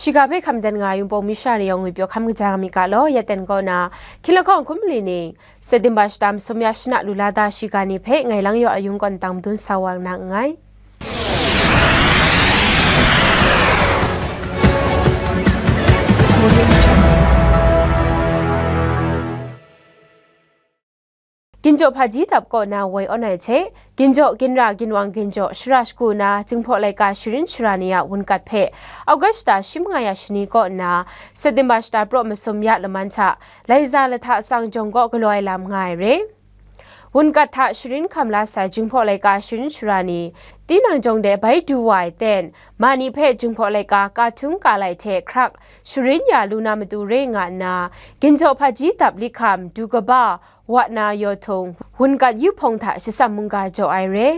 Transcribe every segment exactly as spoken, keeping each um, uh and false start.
Shiga hpe hkam dan nga ai Wunpawng Misha ni yawng ngwi pyaw hkam kaja nga mi ga law, ya ten kaw na, hkying lahkawng hkum mali ning, September shata masum ya shana lu la da shiga ni hpe ngai lang yaw ayung kawn tang madun sa wa na nngai. Ginjaw hpaji dap kaw na woi awn ai hte, ginjaw, ginra, ginwang ginjaw, shara shagu na, Jinghpaw laika sharin shara ni a wungat hpe, August shata shi manga ya shani kaw nna, September shata praw masum ya laman hta, Laiza Lahta Sangjawng kaw galaw ai lam nga ai re. Wungat hta sharin hkam la sai Jinghpaw laika sharin shara ni, tinang jawng de bai du wa ai ten, ma ni hpe Jinghpaw laika ka htung ka lai hte hkrak sharin ya lu na matu re nga nna, ginjaw hpaji dap lihkam, du kaba, wa na yaw htung, wungat yu hpawng hta shatsam mungga jaw ai re.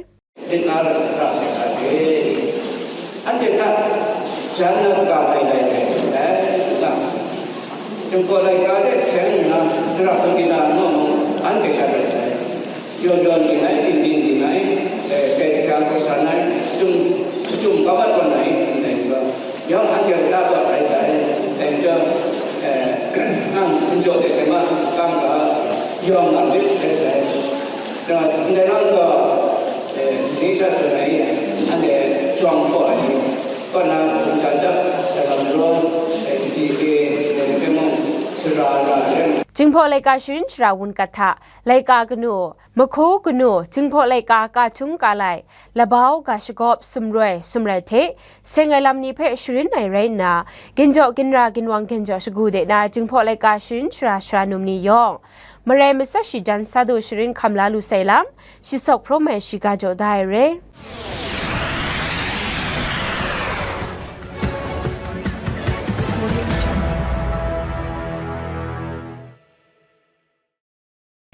Myit na ra sa ai. Anhte hta jan na ga lai lai ai, eh, na. Jinghpaw laika de seng nna, dara hkungga na naw mung, anhte sha rai sai. Yawn yawn ning ai, ning ning ning ai, eh, kai hkang hkau san ai, shachyum, shachyum kau mat tawn ai, ndai ni ga. Yawng anhte a lata taw ai sai, dai majaw, eh, nang hkinjaw de hte ma kang ga, yawng nga myit ai sai. Ndai lam gaw, eh, ning sha tsun ai, anhte jawng hpaw ai ni, kaw na, hpung htan jap, dai lam law, eh, di de, eh, hpe mung, sara ra ai. Jinghpaw laika sharin shara wungat hta, laika kanu, mahku kanu, Jinghpaw laika ka htung ka lai, labau, ga shagawp, sumroi, sumrai hte seng ai lam ni hpe sharin ai rai nna, ginjaw, ginra, ginwang, ginjaw shagu de na Jinghpaw laika sharin shara shara num ni yawng, marai matsat shi jan sa du sharin hkam la lu sai lam, shi sawk hprawm ai shiga jaw da ai re.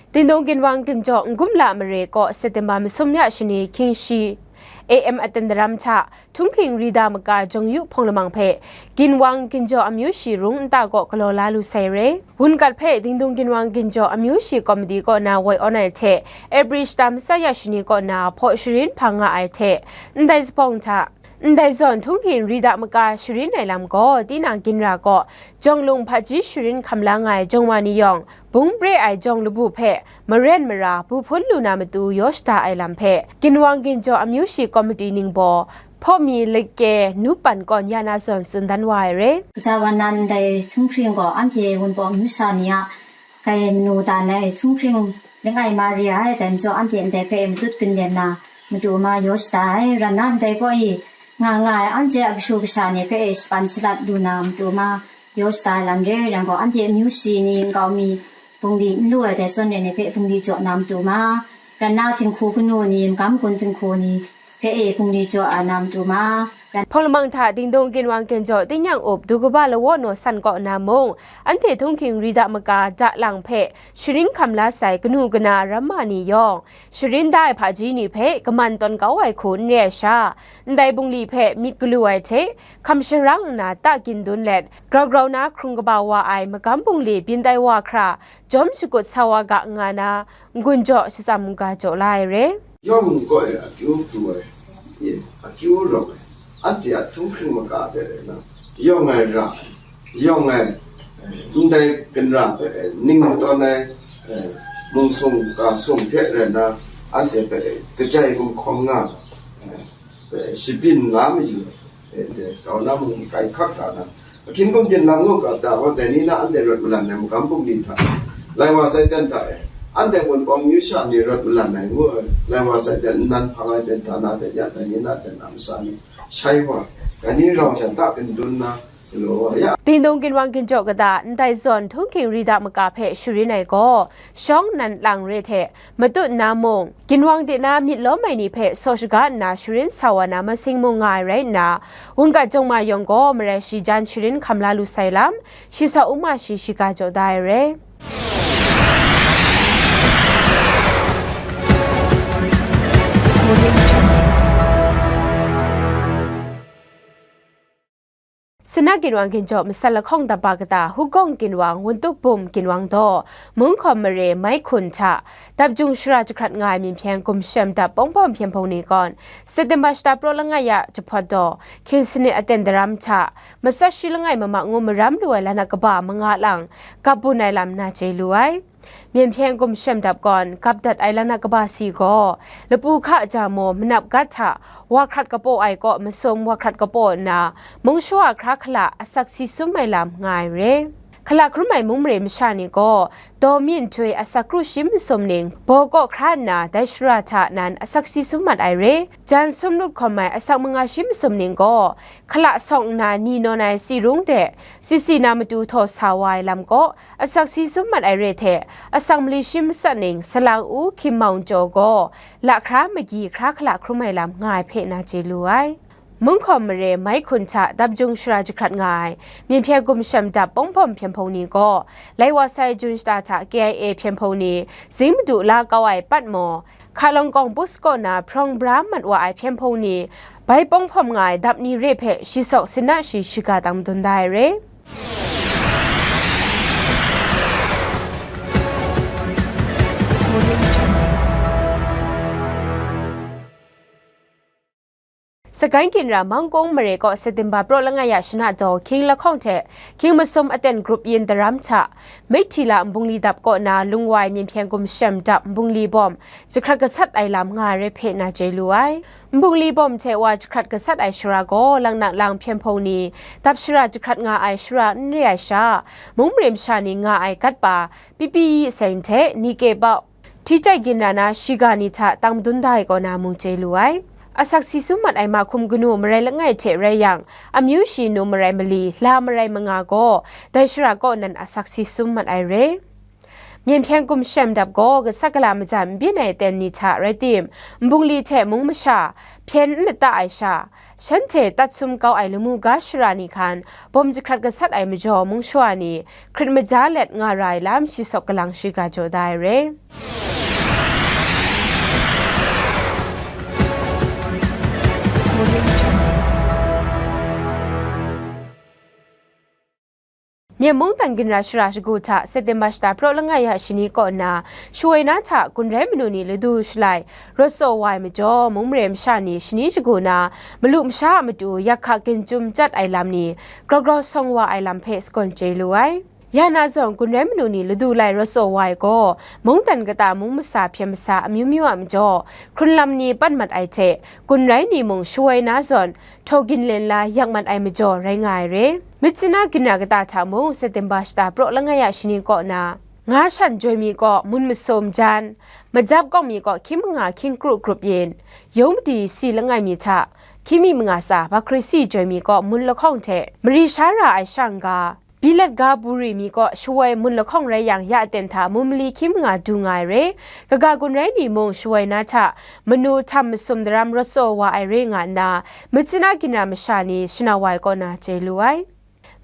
Dingdung ginwang ginjaw N-gum la mare kaw September masum ya shani hkying shi A M aten daram hta, Htunghking Rita Maka jawng yu hpawng lamang hpe, ginwang ginjaw amyu shi rung nta kaw galaw la lu sai re. Wungat hpe Dingdung ginwang ginjaw amyu shi komiti kaw na woi awn ai hte, April shata matsat ya shani kaw na hpaw sharin hpang nga ai hte, ndai zuphpawng hta, ndai zawn Htunghking Rita Maka sharin ai lam gaw, tinang ginra kaw, jawng lung hpaji sharin hkam la nga ai jawng wa ni yawng, bung pre ai jawng labu hpe maren mara bu hpun lu na matu yaw shada ai lam hpe, ginwang ginjaw amyu shi komiti ningbaw, hpaw mi lake nu pan kawn ya na zawn tsun dan wa ai re. Kaja wan nan ndai Htunghking gaw anhte Wunpawng amyu sha ni a kai manu dan ai Htunghking langai ma re ai, dai majaw anhte ndai hpe e matut gun len na matu ma yaw shada ai, ran na ndai gaw i nga nga ai anhte a kashu kasha ni hpe e shapan shalat lu na matu ma yaw shada ai lam re, rai yang gaw, anhte amyu shi ni nkau mi bungli n lu ai dai zawn re ni hpe bungli jaw na matu ma, ran na dinghku kanu ni, magam gun dinghku ni hpe e bungli jaw ai na matu ma, ran. Hpawng lamang hta Dingdung ginwang ginjaw tingnyang up du kaba lawaw naw san kaw na mung, anhte Htunghking Rita Maka da lang hpe sharin hkam la sai kanu kana ramma ni yawng, sharin da ai hpaji ni hpe kaman tawn kau ai hku n re ai sha, ndai bungli hpe myit galu ai hte, hkam sharang nna ta gin dun let, grau grau na hkrung kaba wa ai magam bungli byin tai wa hkra, jawm shakut sa wa ga nga na, n-gun jaw shatsam mungga jaw la ai re. Yawng gaw e akyu pru ai, akyu rawk ai, anhte a Htunghking Maka hte rai na, yawng ai ra, yawng ai, ndai ginra hpe ning matawn ai, mung sung ga sung hte rai na, anhte hpe kajai gumhkawm nga, hpe shabyin la mayu ai, e, de, grau na mung kai hkak ra na, ahkying gumdin lam ngu ga ta gaw, dai ni na anhte rawt malan ai magam bungli hta, lai wa sai ten hta e, anhte Wunpawng amyu sha ni rawt malan ai ngu ai, lai wa sai ten nnan hpang ai ten hta na ten ya, dai ni na ten a masa ni shai wa, dai ni rau sha ta gindun na, galaw wa ya. Dingdung ginwang ginjaw kata ndai zawn Htunghking Rita Maka hpe sharin ai gaw, shawng nnan lang re hte, matut nna mung, ginwang de na myit lawm ai ni hpe saw shaga nna sharin sa wa na masing mung nga ai rai nna, wunga jawng ma yawng gaw marai shi jan sharin hkam la lu sai lam, shi sa u ma shi shiga jaw da ai re. Sina ginwang ginjaw masat lahkawng dap ba kata, Hugawng ginwang, Wuntuk Bum ginwang daw, Mungkhawm mare Mai Hkun hta, dap jung shara jahkrat nga ai Myen Hpyen Gumshem Dap Pawng Hpawm Hpyen Hpung ni kawn, September shata praw langai ya jahpawt daw, hkying sanit aten daram hta, matsat shi langai mamak ngu maram lu ai lanat kaba manga lang, kap bun ai lam na chye lu ai. Myen Hpyen Gumshem Dap kawn, kap dat ai lanat kaba si gaw, lapu hka ja maw manap gat hta, wa hkrat kapaw ai kaw masum wa hkrat kapaw nna, mung shawa hkra hkala asak si sum ai lam nga ai re. Hkala hkrum ai mung mare masha ni gaw, daw mi nhtoi asak kru shi masum ning, baw kaw hkra nna dai shara hta nan asak si sum mat ai re. Jan sum lut hkawm ai asak manga shi masum ning gaw, hkala sawng nna ni nawn ai tsi rung de, sisi na matu htaw sa wa ai lam kaw, asak si sum mat ai re hte, asak mali shi matsat ning, salang u hkying maung jaw gaw, lahkra magyi hkra hkala hkrum ai lam nga ai hpe na chye lu ai. Mungkhawm mare Mai Hkun hta dap jung shara jahkrat nga ai, Myen Hpyen Gumshem Dap Pawng Hpawm Hpyen Hpung ni gaw, lai wa sai Jun shata hta K I A Hpyen Hpung ni, zing madu la kau ai pat maw, Hka Long Kawng Bus kaw na hprawng bra mat wa ai Hpyen Hpung ni, bai pawng hpawm nga ai dap ni re hpe shi sawk sina shi shiga dang madun da ai re. Sagan ginra Mangkung mare kaw September praw langai ya shana daw hkying lahkawng hte hkying masum aten grup yin daram hta, Meihtila nbungli dap kaw na Lungwai Myen Hpyen Gumshem Dap nbungli bawm jahkrat gasat ai lam nga ai re hpe na chye lu ai. Nbungli bawm hte wa jahkrat gasat ai shara gaw, Langnak lang Hpyen Hpung ni dap shara jahkrat nga ai shara n re ai sha, mung mare masha ni nga ai gat pa, P P E seng hte, Nike bau, Hti chyai ginra na shiga ni hta tang madun da ai kaw na mung chye lu ai. Asak si sum mat ai mahkum kanu marai langai hte rai yang, amyu shi nu marai mali, la marai manga gaw, dai shara kaw nan asak si sum mat ai re. Myen Hpyen Gumshem Dap gaw gasat gala majan n byin ai aten ni hta rai tim, nbungli hte mung masha, hpyen n lata ai sha, shanhte tat sum kau ai lamu ga shara ni hkan, bawm jahkrat gasat ai majaw mung shawa ni, hkrit maja let nga ra ai lam shi sawk kalang shiga jaw da ai re. Myen mung dan ginra shara shagu hta September shata praw langai ya shani kaw nna, shawoi na hta gun rai manu ni ladu shalai rawt tsaw wa ai majaw, mung mare masha ni shani shagu na malu masha a matu yak hka ginchyum chyat ai lam ni grau grau sawng wa ai lam hpe sagawn chye lu ai. Ya na zawn, gun rai manu ni ladu lai rawt tsaw wa ai gaw, mungdan kata mung masa hpyen masa amyu myu a majaw, hkrun lam ni pat mat ai hte, gun rai ni mung shawoi na zawn, htaw ginlen la yak mat ai majaw rai nga ai re. Myitkyina ginra kata hta mung, September shata praw langai ya shani kaw na, nga shan joi mi kaw mun masum jan, majap kawng mi kaw hkying manga hkying kru grup yin, yawng madi si langai mi hta, hkying mi manga tsa Bakri si joi mi kaw mun lahkawng hte, mari sha ra ai shang ga, Bilat ga buri mi kaw shawoi mun lahkawng rai yang, ya aten hta mun mali hkying manga du nga ai re. Kaga gun rai ni mung shawoi na hta manu htam masum daram rawt tsaw wa ai re nga nna, Myitkyina ginra masha ni shanau wa ai kaw na chye lu ai.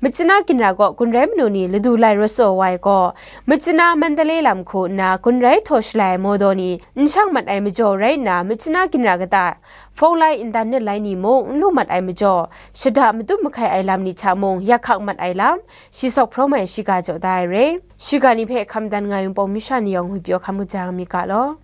Myitkyina ginra kaw gun rai manu ni ladu lai rawt tsaw wa ai gaw, Myitkyina Mandalay lam hku nna gun rai htaw shalai ai mawdaw ni n shang mat ai majaw rai nna, Myitkyina ginra kata, fawng lai, internet lai ni mung n lu mat ai majaw, shada matum mahkai ai lam ni hta mung yak hkak mat ai lam, shi sawk hprawm ai shiga jaw da ai re. Shiga ni hpe hkam dan nga yung pawng, masha ni yawng ngwi pyaw hkam kaja mi ga law.